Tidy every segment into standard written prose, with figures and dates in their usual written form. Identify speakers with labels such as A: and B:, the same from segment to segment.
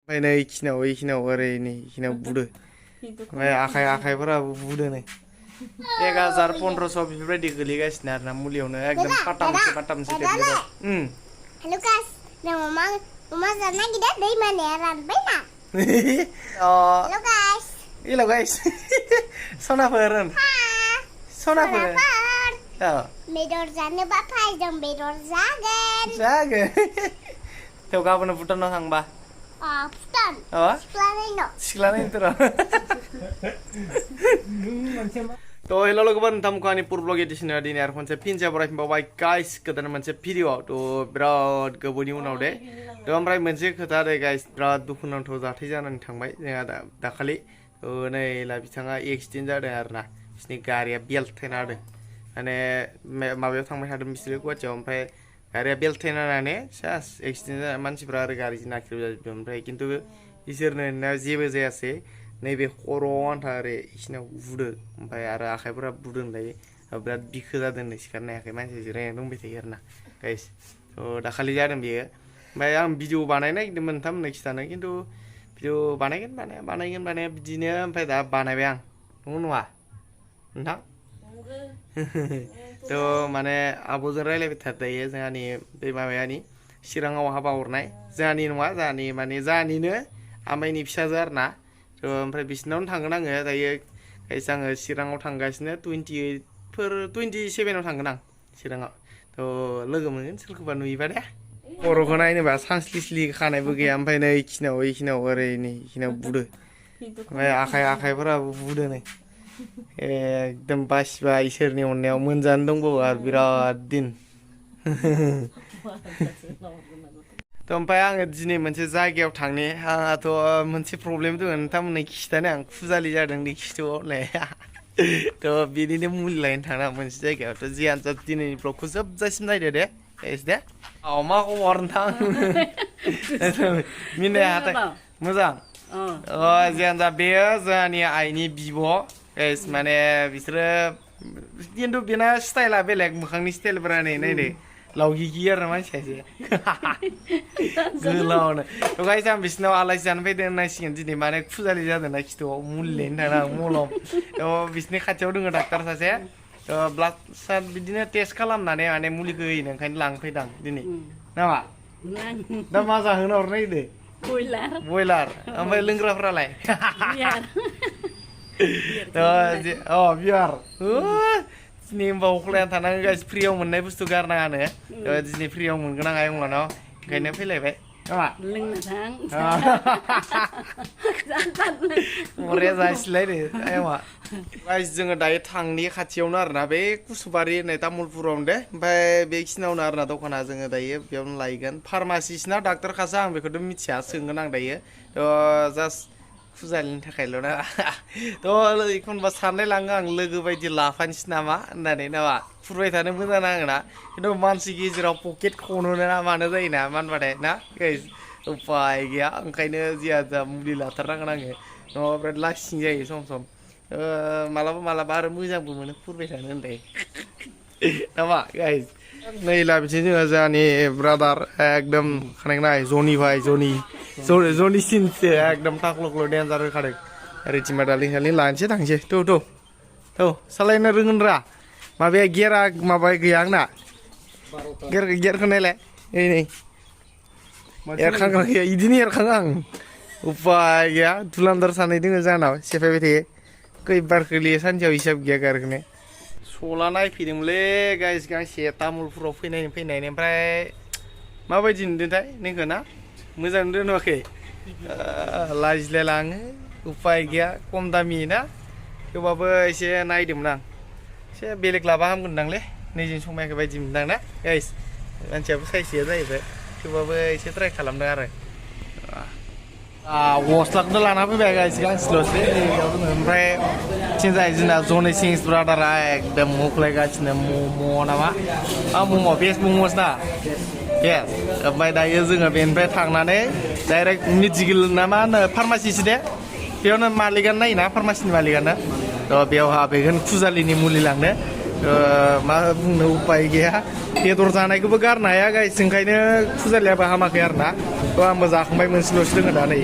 A: ओमफ्राय नै इखिनाव ओरै नै इखिनाव बुदो ओमफ्राय आखाइफोराबो बुदो नै 1000-1500 बेफोरबायदि गोलैगासिनो आरोना मुलियावनो एकदम पाटामसे टेब्लेटआव
B: हेलो गाइस जों अमा जानो नागिरदों दैमानिया रानबाय ना
A: हेलो गाइस सनाफोर
B: बेदर जानोबा फै जों बेदर जागोन
A: थेव गाबोन भुटानाव थांबा
B: भुटान
A: सिख्लानायनो तो हेलो लोगोफोर नोंथांमोनखौ आंनि पुर ब्लग एडिशनाव दिनै आरो खनसे फिन जाबरायफिनबावबाय गाइस गोदान मोनसे भिडिअ तो बिराद गोबावनि उनाव दे तो ओमफ्राय मोनसे खोथा दे गाइस बिराद दुखुनांथाव जाथाय जानानै थांबाय जोंहा दाखालि नै बिथाङा एक्सिडेन्ट जादों आरोना बिसोरनि गारिया बेल्टायना होदों माने माबायाव थांबाय थादों बिसोरो गुवाहाटियाव ओमफ्राय गारिया बेल्टायना होनानै सास एक्सिडेन्ट जाना मानसिफ्रा आरो गारिजों नाख्रेबजाजोबदों ओमफ्राय खिन्थु इसोरनो जेबो जायासै नैबे खर'आव आन्था ओरै इसिनाव बुदों ओमफ्राय आरो आखाइफोरा बुदों दायो बिराद बिखो जादों नै सिखारनो हायाखै मानसि जिरायना दंबाय थायो आरोना गाइस दाखालि जादों बेयो ओमफ्राय आं भिडिअ बानायनो नागिरदोंमोन नोंथांमोननो खिथानो खिन्थु भिडिअ बानायगोन बिदिनो ओमफ्राय दा बानायबाय आं नङा नोंथां तो माने आब'जों रायलायबाय थायो जोंहानि बे माबायानि चिराङाव हाबा हरनाय जोंहानि नङा जोंहानिनो आमाइनि फिसाजो आरोना ओमफ्राय बिसिनावनो थांगोन आङो दायो गाइस आङो चिराङाव थांगासिनो 27आव थांगोन आं चिराङाव तो लोगो मोनगोन सोरखौबा नुयोबा दे खर'खौ नायनोबा सानस्लिस्लि खानायबो गैया ओमफ्राय नै इखिनाव ओरै नै इखिनाव बुदो ओमफ्राय आखाइफोराबो बुदो नै एकदम बासिबा इसोरनि अननायाव मोनजानो दंबावो आरो बिराद दिन तो ओमफ्राय आङो दिनै मोनसे जायगायाव थांनि आंहाथ' मोनसे प्रब्लेम दङ नोंथांमोननो खिथानो आं फुजालि जादों दै खिथुआव नै तो बिनिनो मुलि लायनो थांना मोनसे जायगायाव तो जियानो जा दिनैनि ब्लगखौ जोबजासिम नायदो दे गाइस दे मा खबर नोंथां मिनाया हाथाय मोजां जियानो जा बेयो जोंहानि आइनि बिब' गाइस माने बिसोरो खिन्थु बेना स्टाइला बेलेग मोखांनि स्टाइलफोरा नै नायदो लावगिगि आरो मानसियासो गोलावनो तो गाइस आं बिसिनाव आलासि जानो फैदों होननांसिगोन दिनै माने फुजालि जादोंना खिथुआव मुलि लायनो थांना मलम तो बिसिनि खाथियाव दङ डाक्टार सासे ब्लाड साड बिदिनो टेस्ट खालामनानै माने मुलिखौ होयो ओंखायनो लांफैदां दिनै नामा दा मा जाहोनो हरनो नागिरदों बयलार ओमफ्राय लोंग्राफ्रालाय बियार दिनै होमबा अख्लायना थानांगो गाइस फ्रियाव मोननाय बुस्थु गारनाङानो दिनै फ्रियाव मोनगोन आं आयंलानाव ओंखायनो फैलायबाय नामा मरे जासिलायनो आयंआ गाइस जोङो दायो थांनि खाथियावनो आरोना बे कुसुबारि होननाय तामुलपुरावनो दे ओमफ्राय बेखिनियावनो आरोना दखाना जोङो दायो बेयावनो लायगोन फार्मासिस्टना डाक्टारखासो आं बेखौथ' मिथिया सोंगोन आं दायो जास्ट फुजालिनि थाखायल' ना तो एखनबा साननाय लाङो आं लोगो बायदि लाफानोसै नामा होननानै नामा फुरबाय थानो मोजां नाङोना खिन्थु मानसि गेजेराव पकेट खनो ना मानो जायोना मानबाथाय ना गाइस उपाय गैया ओंखायनो जिया जा मुलि लाथारनांगोन आङो नङाबा बिराद लास्टिं जायो सम मालाबा आरो मोजांबो मोनो फुरबाय थानो होनलाय नामा गाइस नै लाबोनोसै जोङो जोंहानि ब्रादार एकदम खानाय जनि भाइ जनि सिनसो एकदम टाक्ल' डेन्जार होखादों ओरैथिंबा दालिं लानोसै थांसै थौ सालायनो रोंगोनरा माबाया गियारा माबा गैया आंना गियारखौ नायलाय नै एरखांग्रा गैया बिदिनो एरखाङो आं उपाय गैया दुलान्दार सानै दङ जोंनाव सेफायबाय थायो खैबार खोलियो सानसेयाव हिसाब गैया गारखोनो सला नायफैदोंमोनलै गाइस गांसे तामुलपुराव फैनायनि ओमफ्राय माबायदि नुदोंथाय नोंखौ ना मोजां नुदों नुवाखै लाजिलाय लाङो उपाय गैया खम दामि ना थेवबाबो एसे नायदोंमोन आं एसे बेलेग लाबा हामगोनदांलै नैजों समायाखै बायदि मोनदां ना गाइस मानसियाबो साइसया जाहैबाय थेवबाबो एसे ट्राइ खालामदों आरो गस्लाखौनो लाना फैबाय गाइस गांसेल'सो ओमफ्राय थिं जायो जोंना जनि सिंस ब्रादारा एकदम मुखलायगासिनो मम' नामा मम' बेस्ट मम'स ना बेस्ट ओमफ्राय दायो जोङो बेनिफ्राय थांनानै डाइरेक्ट मेडिकेल ना मा होनो फार्मासिसो दे बेयावनो मालिकानो नायोना फार्मासिनि मालिकानो बेयाव हाबहैगोन फुजालिनि मुलि लांनो मा बुंनो उपाय गैया बेदर जानायखौबो गारनो हाया गाइस ओंखायनो फुजालियाबो हामाखै आरोना ก็आंबो जाखांबाय मोनसेल'सो दोङो दा नै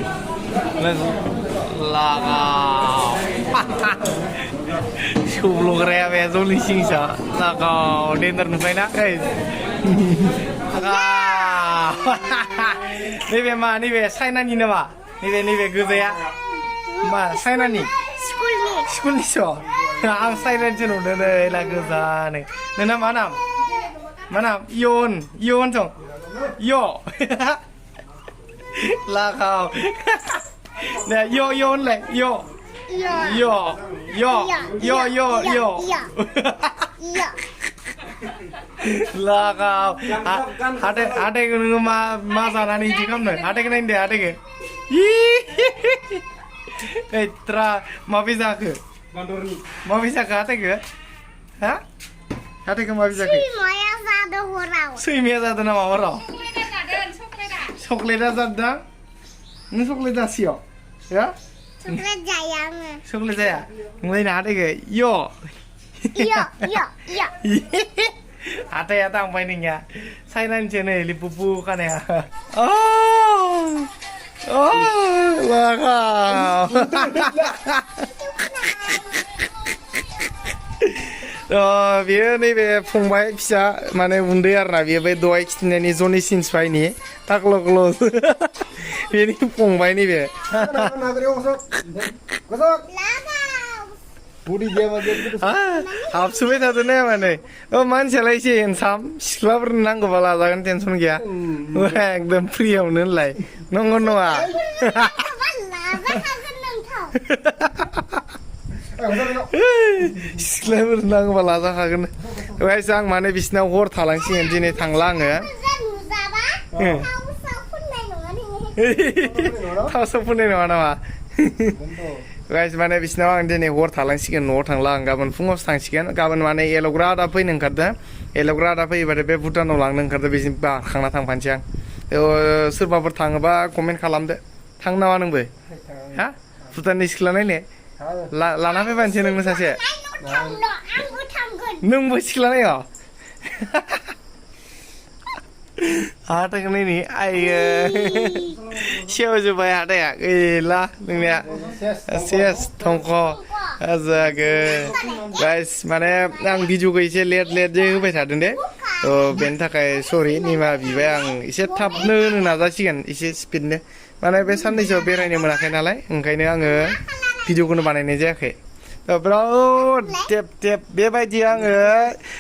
A: लागाव सौलग्राया बे जलि सिंसा लागाव डेन्जार नुबायना नैबे मा नैबे चाइनानि नामा नैबे गोजाया मा चाइनानि स्कुलनिसो आं चाइनानिसो नुदों नै ला गोजानो नोंना मा नाम इयन सं इय लागाव दे इय होनलाय इय लागाव हाथायखौ नोङो मा जानानै इदि खालामनो हाथायखौ नायनो दे हाथायखौ एत्रा माबे जाखो हाथायखौ हा हाथायखौ माबे जाखो सैमाया जादों नामा हराव चक्लेटा जादों नों चक्लेट जासियो हा चक्लेट जाया नोंलायनो हाथायखौ हाथाया थांबाय नोंनिया चाइनानिसो नै लिपुपु खानाया लागाव बेयो नैबे फंबाय फिसा माने उन्दै आरोना बेयो बे दहाय खिथिनायनि जनि सिन्स फाइनि टाक्ल' क्ल'ज बेनि फंबाय नैबे हाबसुबाय थादों ने माने मानसियालाय एसे हेन्डसाम सिख्लाफोरनो नांगौबा लाजागोन टेनसन गैया एकदम फ्रियावनो होनलाय नंगौ नङा सिख्लाफोर नांगौबा लाजाखागोन गाइस आं माने बिसिनाव हर थालांसिगोन दिनै थांला आङो थावसो फुननाय नङा नामा गाइस माने बिसिनाव आं दिनै हर थालांसिगोन न'आव थांला आं गाबोन फुङावसो थांसिगोन गाबोन माने एल'ग्रा आदा फैनो ओंखारदों एल'ग्रा आदा फैयोबाथाय बे भुटानाव लांनो ओंखारदों बेसिम बारखांना थांफानोसै आं सोरबाफोर थाङोबा कमेन्ट खालामदो थांनो नामा नोंबो हा भुटाननि सिख्ला नायनो लाना फैबानोसै नोंनो सासे नोंबो सिख्ला नाय हाथायखौ नायनि आयो सेवजोब्बाय हाथाया गैला नोंनिया सेस थंख' जागोन गाइस माने आं भिडिअखौ एसे लेट होबाय थादों दे बेनि थाखाय सरि निमाहा बिबाय आं एसे थाबनो होनो नाजासिगोन एसे स्पिडनो माने बे साननैसोआव बेरायनो मोनाखै नालाय ओंखायनो आङो भिडिअखौनो बानायनाय जायाखै बिराद टेप बेबायदि आङो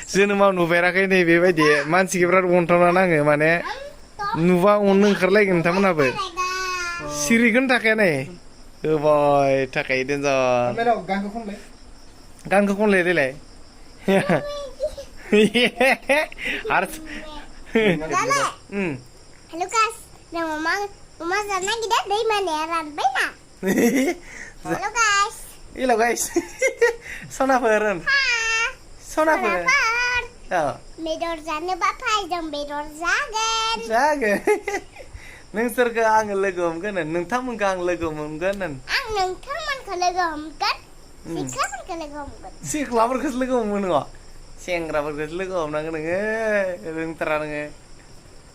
A: जोनोमाव नुफेराखै नै बेबायदि मानसिखौ बिराद अनथावना नाङो माने नुबा अननो ओंखारलायगोन नोंथांमोनहाबो सिरिखौनो थाखाया नै होबाय थाखायो देन्जार गानखौ खनलाय देलाय Hello guys. Sonaफोर
B: बेदर जानोबा फै जों बेदर जागोन
A: नोंसोरखौ आङो लोगो हमगोन नोंथांमोनखौ आं लोगो हमगोन
B: आं नोंथांमोनखौ लोगो हमगोन
A: सिख्लाफोरखौसो लोगो हमगोन नोङो सेंग्राफोरखौसो लोगो हमनांगोन नोङो रोंथारा नोङो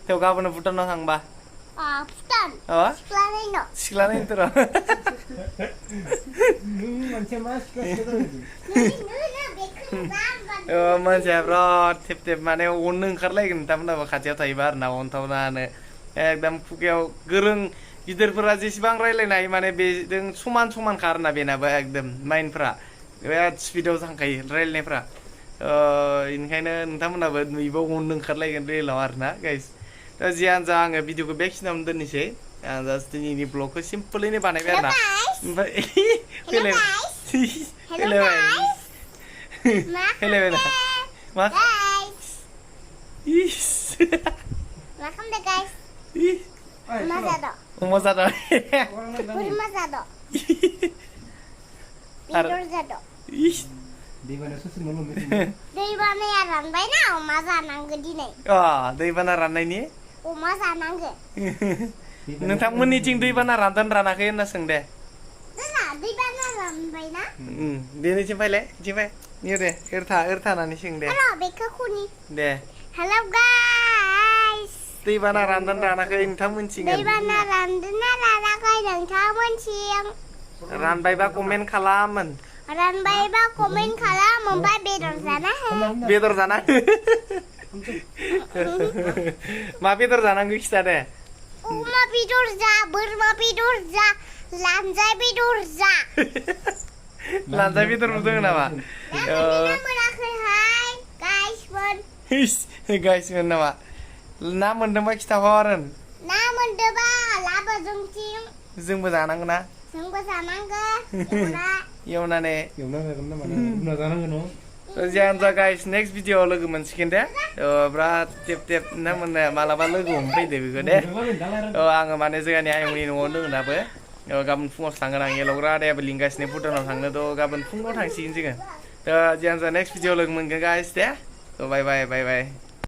A: थेव गाबोन भुटानाव थांबा
B: भुटान
A: सिख्ला नायनो र' मानसिया बिराद टेप माने अननो ओंखारलायगोन नोंथांमोनाबो खाथियाव थायोबा आरो ना अनथावनानो एकदम खुगायाव गोरों गिदिरफोरा जेसेबां रायलायनो हायो माने बेजों समान खारोना बेनाबो एकदम माइन्डफ्रा बिराद स्पिडाव थांखायो रायलायनायफ्रा बेनिखायनो नोंथांमोनाबो नुयोबा अननो ओंखारलायगोन रियेलाव आरो ना गाइस जियानो जा आङो भिडिअखौ बेखिनियावनो दोननोसै आं जास्ट दिनैनि ब्लगखौ सिम्पलैनो बानायबाय आरो ना ओमफ्राय फैलायबाय ना मा अमा जादों
B: दैबानाया रानबायना अमा जानांगौ दिनै
A: दैबाना राननायनि
B: अमा जानांगौ
A: नोंथांमोननिथिं दैबाना रानदों रानाखै होनना सों दे
B: दैबाना रानबायना
A: दिनैसिम फैलाय इथिं फै निउ दे एरथानानै सों दे
B: बेखौ खुनि
A: दे
B: हेलौ गाइस
A: दैबाना रानदों रानाखै नोंथां मोनथिगोन
B: दैबाना रानदोंना रानाखै नोंथांमोनथिं
A: रानबायबा कमेन्ट खालामोन
B: रानबायबा कमेन्ट खालाम ओमफ्राय बेदर जाना हो
A: बेदर जाना मा बेदर जानांगौ खिथा दे
B: अमा बेदर जा बोरमा बेदर जा लानजाय बेदर जा
A: लानजाय बेदरबो दङ नामा
B: ना मोनाखैहाय गाइसमोन
A: गाइसमोन नामा ना मोनदोंबा खिथाहर
B: ना मोनदोंबा लाबो जोंथिं
A: जोंबो जानांगौ ना
B: जोंबो जानांगौ
A: एवनानै
C: रुना जानांगोन न'
A: जियानो जा गाइस नेक्स्ट भिडिअआव लोगो मोनसिगोन दे बिराद टेप टेप नोंथांमोना मालाबा लोगो हमफैदो बेखौ दे आङो माने जोंहानि आयंनि न'आव दङ दाबो गाबोन फुङावसो थांगोन आं एलग्रा आदायाबो लिंगासिनो भुटानाव थांनोथ' गाबोन फुङाव थांसिगोन जोङो जियानो जा नेक्स्ट भिडिअआव लोगो मोनगोन guys they bye bye bye bye